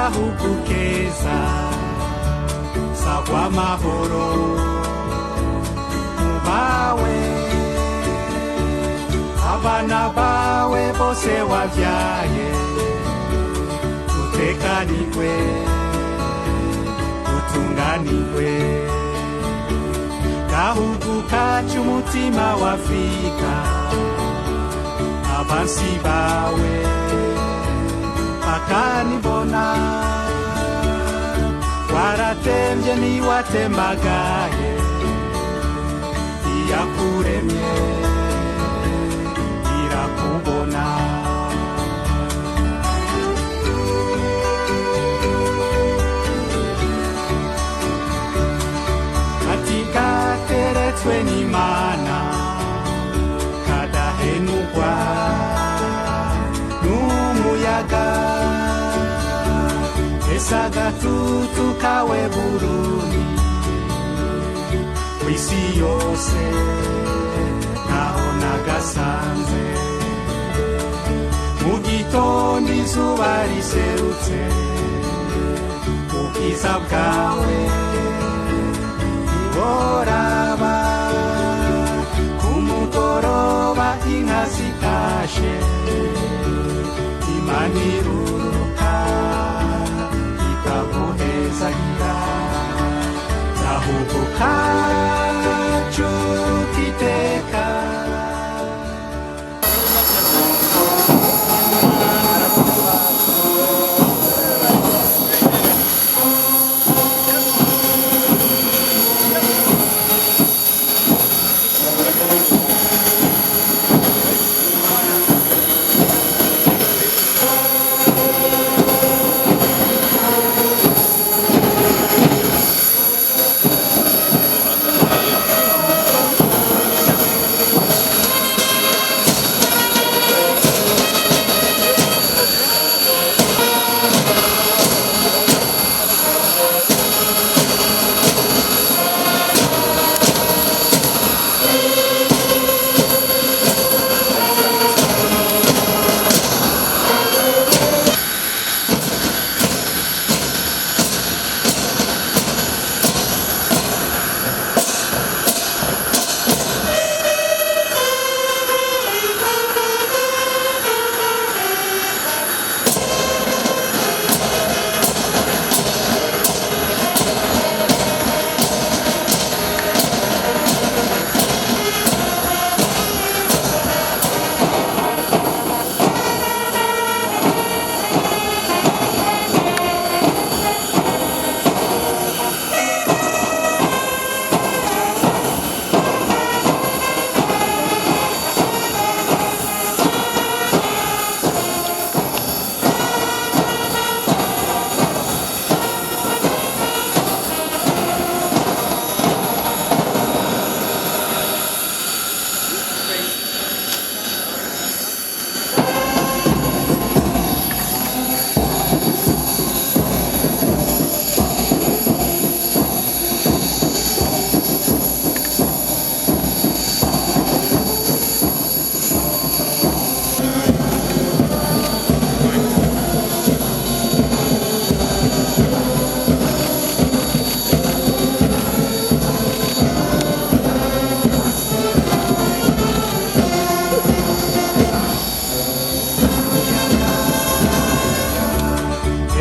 Gahugu keza sagwa amahoro mubawe abana bawe bose wavyaye utekanirwe utunganirwe gahugu kacu umutima wa Afrika abansi bawe bakanibona waratemvye niwatembagaye iyakuremye irakubona. Katika teretswe n'Imana kadahenukwa n'umuyaga esa gatutu kawe Burundi kw'isi yose ntaho nagasanze mu gitondo izuba riserutse ubwiza bwawe ntiworaba ku mugoroba inka zitashe Imana iruruka ikaguhezagira gahugu kacu k'iteka.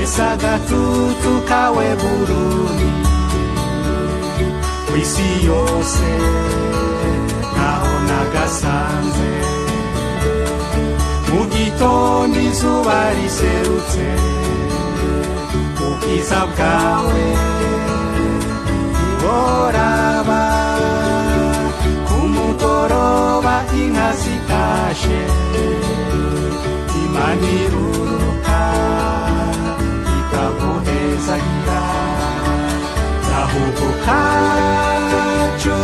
Esa gatutu kawe Burundi kw'isi yose ntaho nagasanze mu gitondo izuba riserutse ubwiza bwawe ntiworaba ku mugoroba inka zitashe Imana iruruka ikaguhezagira gahugu kacu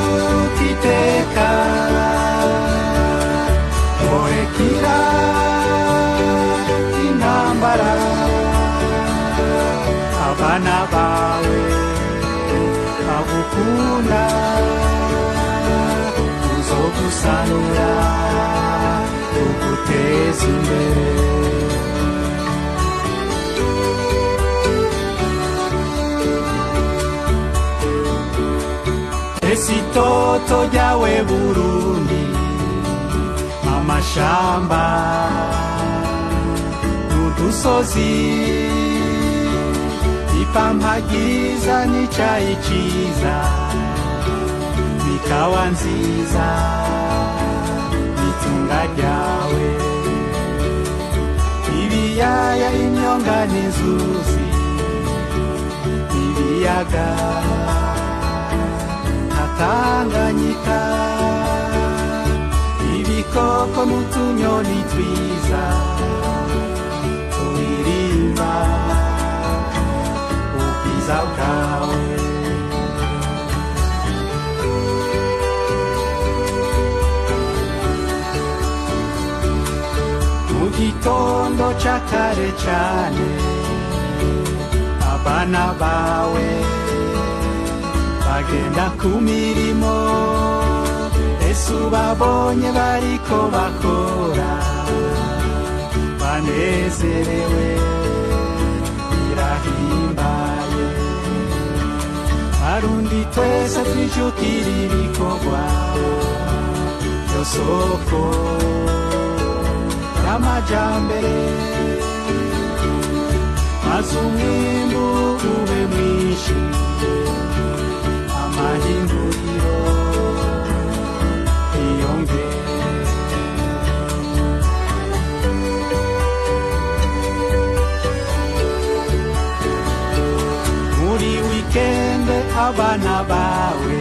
k'iteka murekira intambara abana bawe bagukunda tuzogusanura tuguteze imbere. Itoto ryawe Burundi, amashamba n'udusozi, ipampa ryiza n'icayi ciza, n'ikawa nziza, n'itunga ryawe, ibiyaya, imyonga n'inzuzi, ibiyaga nka Tanganyika, ibikoko n'utunyoni twiza turirimba ubwiza bwawe. Mu gitondo ca kare cane, abana bawe bagenda ku mirimo, ese ubabonye bariko bakora banezerewe, birahimbaye. Barundi twese twijukira ibikorwa byo soko y'amajambere, maze umwimbu ube mwinshi, amahinguriro yiyongere. Muri wikende abana bawe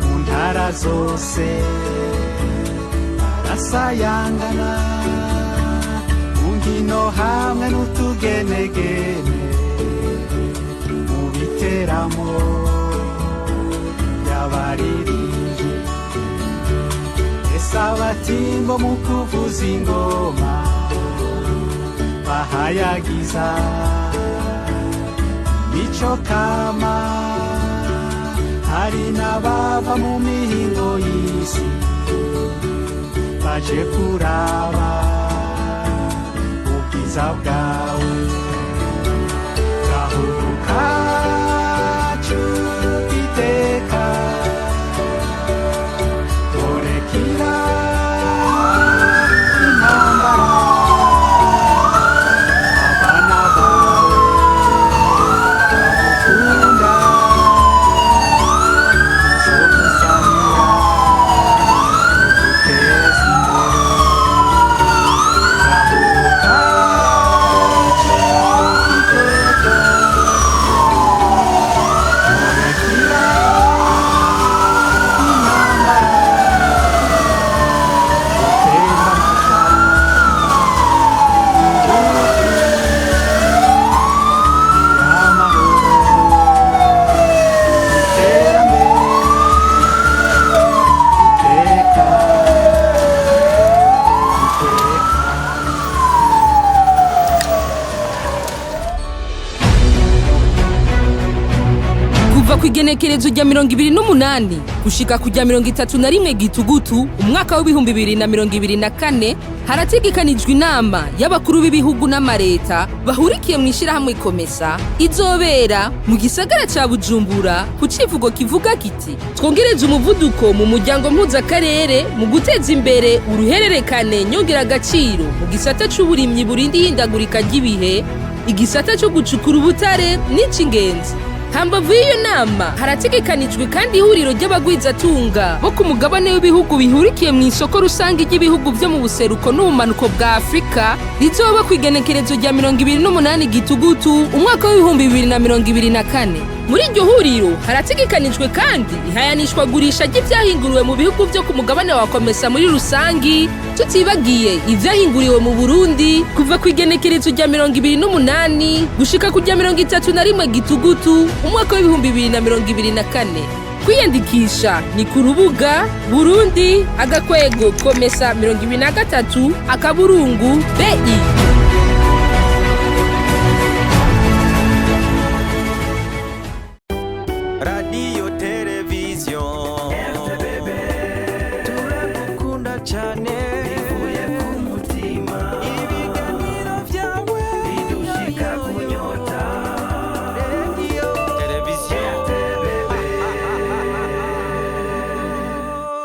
mu ntara zose barasayangana mu nkino hamwe n'utugenegene, mu biteramo y'abaririmbyi, ese abatimbo mu kuvuza ingoma bahayagiza mico kama, hari n'abava mu mihingo y'isi baje kuraba ubwiza bwawe. Gahugu kacu iteka turekira intambara, abana bawe bagukunda, tuzogusanira tuguteze imbere. Gahugu kacu iteka turekira intambara, dutemba amata ubuki, amahoro, iterambere iteka iteka. Kuva ku igenekerezo rya 28 gushika ku rya 31 Gitugutu umwaka w'2024, harategekanijwe inama y'abakuru b'ibihugu n'amareta bahurikiye mu ishirahamwe COMESA, izobera mu gisagara ca Bujumbura ku civugo kivuga kiti: "Twongereze umuvuduko mu muryango mpuzakarere mu guteza imbere uruhererekane nyongeragaciro mu gisata c'uburimyi burinda ihindagurika ry'ibihe, igisata co gucukura ubutare n'ic'ingenzi." Hambavu y'iyo nama, harategekanijwe kandi ihuriro ry'abagwizatunga bo ku mugabane w'ibihugu bihurikiye mu isoko rusange ry'ibihugu vyo mu buseruko n'ubumanuko bwa Afurika, rizoba ku igenekerezo rya 28 Gitugutu umwaka w'2024. Muri iryo huriro harategekanijwe kandi ihayanishwagurisha ry'ivyahinguriwe mu bihugu vyo ku mugabane wa COMESA muri rusangi, tutibagiye ivyahinguriwe mu Burundi, kuva ku igenekerezo rya 28 gushika ku rya 31 Gitugutu umwaka w'2024. Kwiyandikisha ni ku rubuga Burundi/COMESA23.bi.